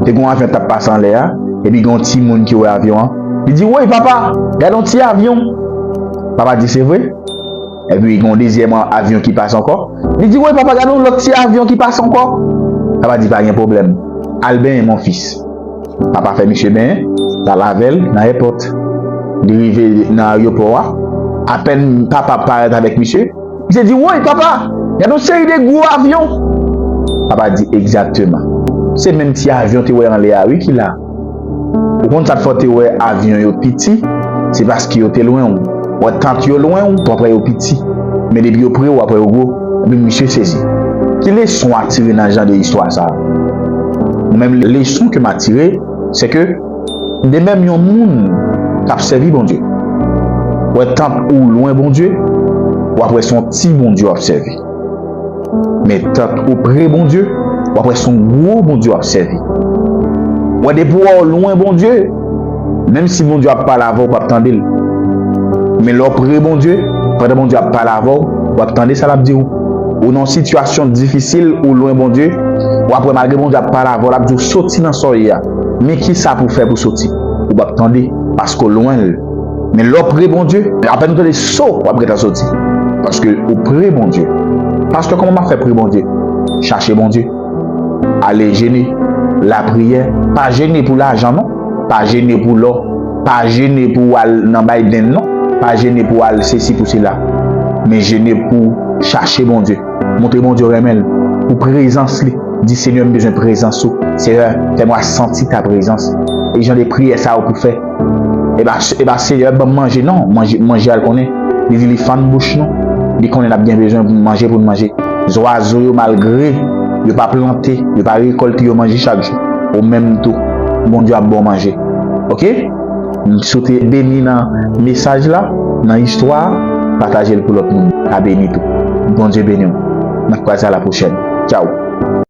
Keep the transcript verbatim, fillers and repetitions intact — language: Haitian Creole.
Te gen yon avyon k t ap pase anlè a, epi gen yon timoun ki wè avyon an. Li di, "Woy, papa, gade yon ti avyon." Papa di, "Se vre?" Epi gen yon dezyèm avyon ki pase ankò. Li di, "Woy, papa, gade yon lòt ti avyon ki pase ankò." Papa di, "Pa gen pwoblèm. Al benyen, mon fils." Papa fè misye benyen, l al avè l nan èpòt. Li rive nan ayewopò a, apèn papa parèt avèk misye, misye di, "Woy, papa, gade yon seri de gwo avyon." Papa di, "Egzakteman. Se menm ti avyon te wè anlè a, wi, ki la." Ou konn sa k fè w te wè avyon yo piti? Se paske yo te lwen w. W wè tant yo lwen w, w ap wè yo piti. Men depi yo pre w, w ap wè yo gwo. Epi misye sezi. Ki leson w tire nan jan de istwa sa a? Mwen menm, leson ke m tire, se ke de menm yon moun k ap sèvi Bondye, w wè tant ou lwen Bondye, w ap wè se yon ti Bondye w ap sèvi. Men tant ou pre Bondye, w ap wè se yon gwo Bondye w ap sèvi. W wè depi w lwen Bondye, menm si Bondye ap pale avè w, w p ap tande l. Men lè w pre Bondye, pandan Bondye ap pale avè w, w ap tande sa l ap di w. Ou nan yon sitiyasyon difisil, ou lwen Bondye, w ap wè malgre Bondye ap pale avè w, l ap di w soti nan sa w ye a. Men kisa pou w fè pou w soti? Ou p ap tande, paske w lwen l. Men lè w pre Bondye, apèn ou tande so, w ap gentan soti. Paske ou pre Bondye. Pastè, kòman m ap fè pre Bondye? Chache Bondye. Ale jene, lapriyè. Pa jene pou lajan, non. Pa jene pou lò. Pa jene pou w al nan Biden, non. Pa jene pou w al sesi, pou sela. Men jene pou chache Bondye. Montre Bondye w renmen l. Pou prezans li. Di, "Senyè, m bezwen prezans ou. Senyè, fè mwen santi ta prezans." E jan de priyè sa yo pou fè. E ba, e ba, "Senyè, ban m manje." Non, manje, manje a l konnen. Li di li fann bouch nou. Li konnen n ap gen bezwen pou manje, pou n manje. Zwazo yo, malgre yo pa plante, yo pa rekòlte, yo manje chak jou. Ou menm tou, Bondye ap ba w manje. Oke? Si w te beni nan mesaj la, nan istwa a, pataje l pou lòt moun ka beni tou. Bondye beni w. N ap kwaze a la pwochèn. Tchaw.